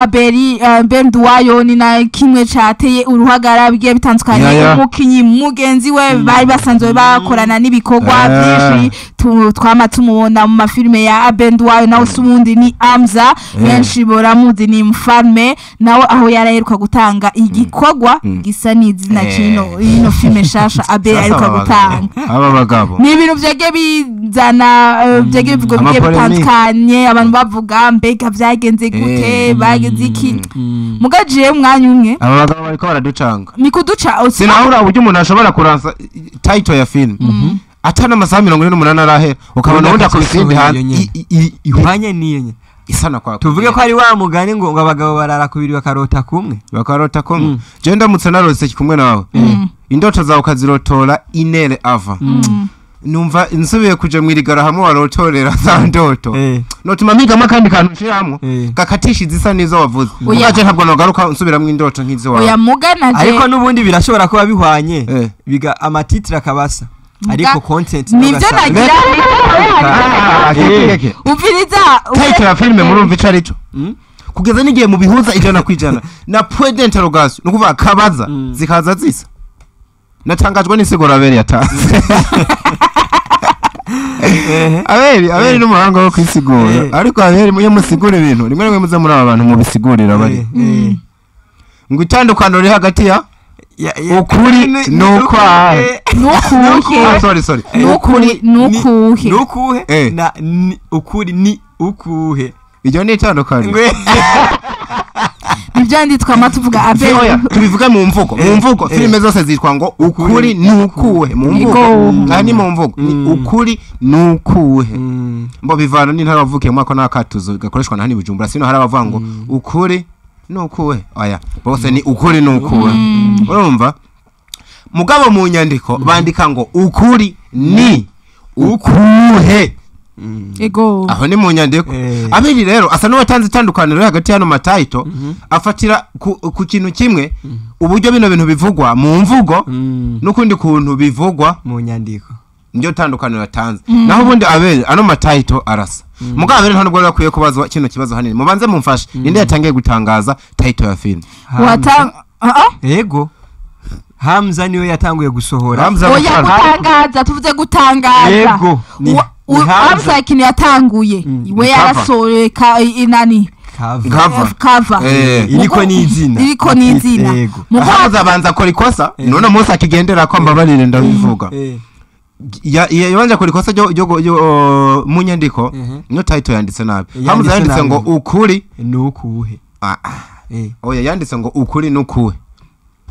Abeli Benduwayo ni na kimwe cateye uruhagara bigiye bitandukanye, umukinyi mugenzi we bari basanzwe bakorana n'ibikorwa byinshi, twama tumubona mu mafilime ya Benduwayo, nawe s'ubundi ni Amza, benshi boramuzi ni mfalme, nawe aho yaraheruka gutanga igikorwa gisa n'izina kino ino filime shasha Abeli aheruka gutanga. Aba bagabo ni ibintu vyagiye bizana, vyagiye bivugwa bigiye bitandukanye, abantu bavuga mbega vyagenze gute, bagenze iki mugajiye umwanya umwe. Aba bagabo bariko baraducanga, ni kuduca. Sinahura uburyo umuntu ashobora kuransa title ya film atana amasaha 48 arahera, ukabona ubundi akubise iyindi hanze ihwanye n'iyo nyene isana kwa. Tuvuge ko ari wa mugani ngo abagabo barara kubiri bakarota kumwe, bakarota kumwe. Je ndamutse narose kumwe nawe, indoto zawe ukazirotora inere ava, numva nsubiye kuja mwirigara hamwe warotorera za ndoto, notuma mpigamo akandi kantu nshiramwo gakatisha izisa n'izo wavuze. Ugaje ntabwo nogaruka nsubiramwo indoto nk'izo wawe. Oya mugana je, ariko n'ubundi birashobora kuba bihwanye, biga amatitre akabasa, ariko content nivyo nagira. Umviriza title ya filme, murumva ico arico kugeza n'igihe mubihuza 100% na point d'interrogation, ni ukuvuga kabaza zikaza zisa. Natangajwe n'insiguro Abeli yatanze. Abeli n'umuhanga wo kwisigura, ariko Abeli iyo musigura ibintu rimwe rimwe muze muri aba bantu mubisigurira bari ngo itandukaniro riri hagati ya ukuri n'ukwahe n'ukuhe, sorry n'ukuri n'ukuhe, n'ukuhe na ukuri ni ukuhe, iryo ni itandukaniro. Nibyo nditwa tuvuga Abeli, tubivuge mu mvugo, mu mvugo filime zose zitwa ngo ukuri n'ukuhe mu mvugo, kandi mu mvugo ni ukuri n'ukuhe. Mbo bivana n'intara wavukiye mwako n'akatuzo gakoreshwa na hani Bujumbura, sino hari abavuga ngo ukuri n'ukuhe, oya bose ni ukuri n'ukuhe. Urumva mugabo mu nyandiko bandika ngo ukuri ni ukuhe. Ego aho ni mu nyandiko. Abeli rero asa n'uwatanze itandukaniro hagati y'ano mataito, afatira ku kintu kimwe, uburyo bino bintu bivugwa mu mvugo n'ukundi kuntu bivugwa mu nyandiko, niryo tandukaniro yatanze. Naho ubundi Abeli ano mataito arasa. Mugabo Abeli nta nubwo akwiye kubazwa kino kibazo hanini. Mubanze mumfashe, ninde yatangiye gutangaza title ya film? Ego Hamza niwe yatanguye gusohora. Hamza oya gutangaza, tuvuze gutangaza. Yego Hamza ikintu yatanguye we yarasoreka inani cover iriko n'izina, iriko n'izina. Hamza abanza akora ikosa none munsi akigendera ko mbabarire ndabivuga, yabanje akora ikosa ryo mu nyandiko, niyo title yanditse nabi. Hamza yanditse ngo ukuri n'ukuhe. Oya yanditse ngo ukuri n'ukuhe,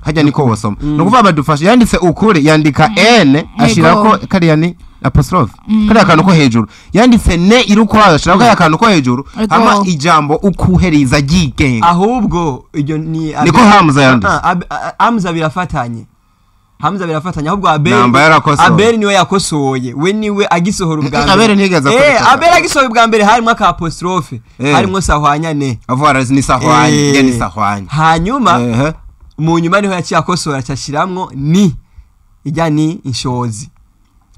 hajya niko wasoma. Nukuvuga badufashe, yanditse ukuri yandika n ashirako kariya ni apostrophe, kariya kantu ko hejuru, yanditse ne irukwayo ashirako kariya kantu ko hejuru, ama ijambo ukuheriza ryigenga. Ahubwo iryo ni niko Hamza yanditse. Hamza birafatanye, Hamza birafatanye, ahubwo Abeli niwe yakosoye, we niwe agisohora ubwa mbere. Abeli ntigeze akora. Abeli agisohora ubwa mbere harimo aka apostrophe, harimo sahwanya ne. Avara ni sahwanya, ni sahwanya. Hanyuma mu nyuma niho yaciye akosora cyashiramwo ni ijya ni inshozi.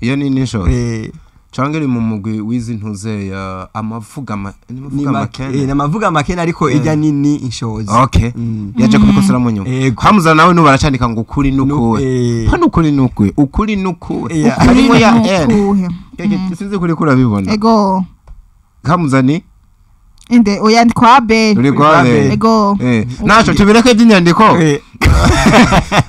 Iyo ni inshozi. Canke iri mu mugwi wizi ntuze ya amavuga makene. Amavuga makene, ariko ijya ni ni inshozi. Okay. Yaje kubikosora mu nyuma. Hamza nawe nuba aracandika ngo ukuri n'ukuwe. Hano ukuri n'ukuwe, ukuri n'ukuwe. Harimo ya N. Sinzi kuri kurabibona. Ego. Hamza ni inde oya ndi kwa Abeli. Uri kwa Abeli. Ego. Naco tubireke by'inyandiko.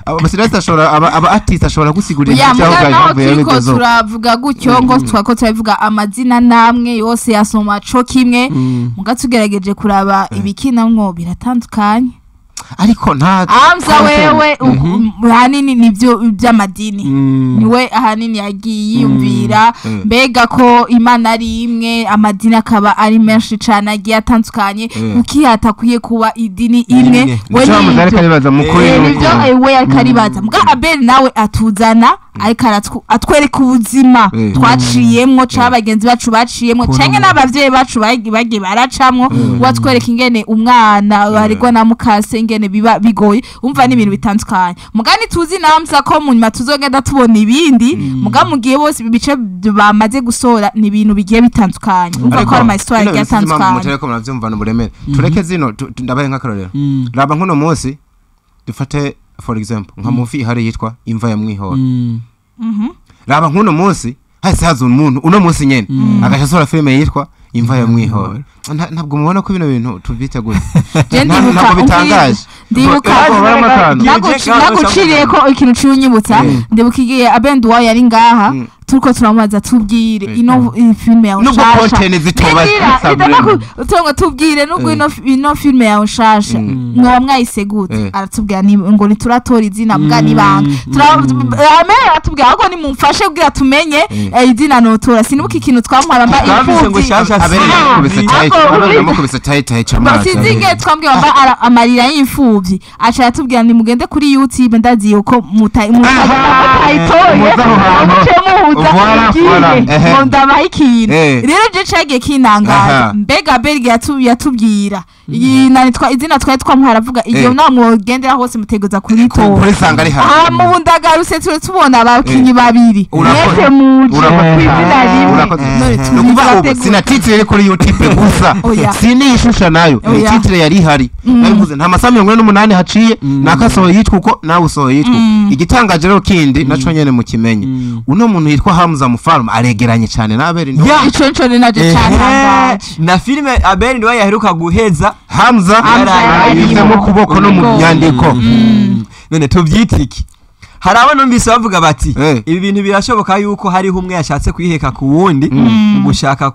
Aba ashobora aba artist ashobora gusigurira ibyo aho turavuga gutyo ngo twako turavuga amazina namwe yose yasoma co kimwe, muga tugerageje kuraba ibikinamwo biratandukanye. Ariko nta Hamza wewe ahanini nivyo by'amadini, niwe ahanini yagiye yiyumvira mbega ko Imana ari imwe, amadini akaba ari menshi cyane agiye atandukanye, kuki hatakwiye kuba idini imwe? We nivyo we akaribaza. Muga Abeli nawe atuzana ariko atwereka ubuzima twaciyemwo, c'abagenzi bacu baciyemwo, canke n'abavyeyi bacu bagiye baracamwo, watwereka ingene umwana arigwa na mukase ingene ingene biba bigoye, umva ni ibintu bitandukanye. Mugani tuzi namza ko mu nyuma tuzogenda tubona ibindi, muga mugiye bose ibice bamaze gusohora ni ibintu bigiye bitandukanye. Umva ko ama histoire igiye atandukanye. Mutereko muravyumva n'uburemere. Tureke zino ndabaye nk'akarorero. Raba nkuno munsi dufate for example nka movie ihari yitwa Imva ya Mwihoro. Raba nkuno munsi hasi haza umuntu uno munsi nyene agaca asohora filime yitwa Imva ya Mwihoro. Ntabwo mubona ko bino bintu tubita gute? Ntabwo bitangaje. Ndibuka naguciriye ko ikintu cyunyibutsa, ndibuka igihe Abenduwa yari ngaha turiko turamubaza tubwire ino filme yawe nshasha. Nubwo tubwire nubwo ino filme yawe nshasha mwoba mwayise gute? Aratubwira ngo ntituratora izina bwa nibanga. Aratubwira ahubwo nimumfashe kugira tumenye izina notora. Sinibuka ikintu twamuha mba imfuvyi. Sinzi twambwiye mba amarira y'imfuvyi. Aca aratubwira nimugende kuri YouTube ndazi yuko mutayitoye. Voilà, ndabaha ikintu rero je cagiye kinangaza. Mbega Berge yatubwira izina twari twamuha aravuga iyo namwogendera hose muteguza kuritora mu ndagarutse ture tubona abakinyi babiri mwese muje kwizina rimwe. Sina titre iri kuri YouTube gusa, sinishusha nayo ni titre yari ihari. Nabivuze nta masaha 48 haciye nakasohoye yitwa uko nawe usohoye yitwa. Igitangaje rero kindi naco nyene mukimenye, uno muntu yitwa Hamza Mufaruma aregeranye cyane na Abel Nduwayo. Ico nico naje cyatangaje. Na filime Abel Nduwayo yaheruka guheza Hamza arayivye mu kuboko no mu nyandiko. None tuvyitiki. Hari abo numvise bavuga bati ibi bintu birashoboka yuko hariho umwe yashatse kwiheka ku wundi mu gushaka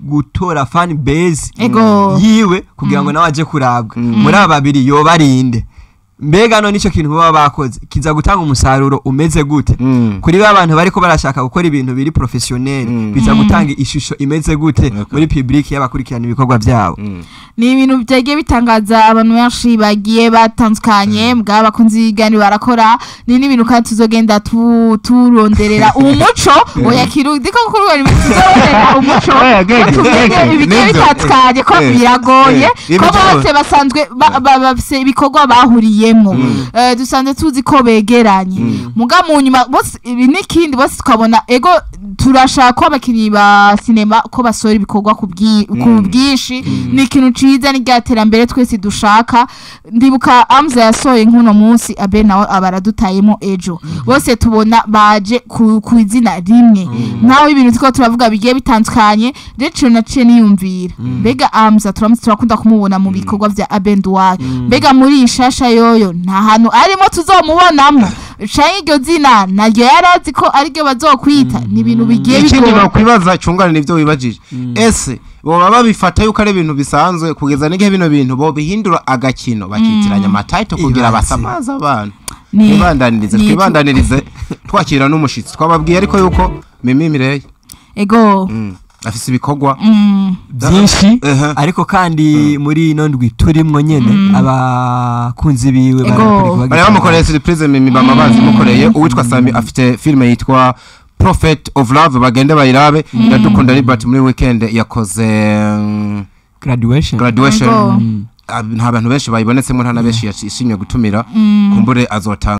gutora fan base yiwe kugira ngo nawe aje kurabwa. Muri aba babiri yobarinde. Mbega none ico kintu baba bakoze kiza gutanga umusaruro umeze gute? Kuri ba bantu bariko barashaka gukora ibintu biri professionnel, biza gutanga ishusho imeze gute muri public y'abakurikirana ibikorwa byabo? Ni ibintu byagiye bitangaza abantu benshi bagiye batandukanye, mbwa bakunzi igani barakora. Ni n'ibintu kandi tuzogenda turonderera umuco. Oya kirundi ko kurwa ni tuzorondera umuco tumenye ibigiye bitandukanye ko biragoye ko bose basanzwe bafise ibikorwa bahuriye. Dusanzwe tuzi ko begeranye, muga mu nyuma bose n'ikindi bose tukabona ego turashaka ko abakinyi ba sinema ko basora ibikorwa ku bwinshi. Ni ikintu ciza ni ryaterambere twese dushaka. Ndibuka Amza yasohoye nk'uno munsi, Abe nawe abaradutayemo ejo. Bose tubona baje ku izina rimwe. Naho ibintu tuko turavuga bigiye bitandukanye, rero naciye niyumvira mbega Amza turakunda kumubona mu bikorwa vya Abenduwayo, mbega muri ishasha yoyo nta hantu arimo tuzomubonamo canke iryo zina naryo yarazi ko ariryo bazokwita. Ni ibintu bigiye bigoye. Ikindi nokwibaza cungane nivyo wibajije, ese boba babifata yuko ari ibintu bisanzwe kugeza n'igihe bino bintu bo bihindura agakino bakitiranya amatitle kugira basamaza abantu? Twibandanirize twakira n'umushitsi twababwiye ariko yuko Mimi Mireye ego afise ibikorwa byinshi, ariko kandi muri ino ndwi turimwo nyene abakunzi biwe bari bamukoreye surprise. Mimi bama bazi mukoreye. Uwitwa Sami afite filme yitwa Prophet of Love, bagende bayirabe. Iradukunda Libert muri weekend yakoze graduation. Nta bantu benshi bayibonetsemo, nta na benshi yashimye gutumira, kumbure azotanga.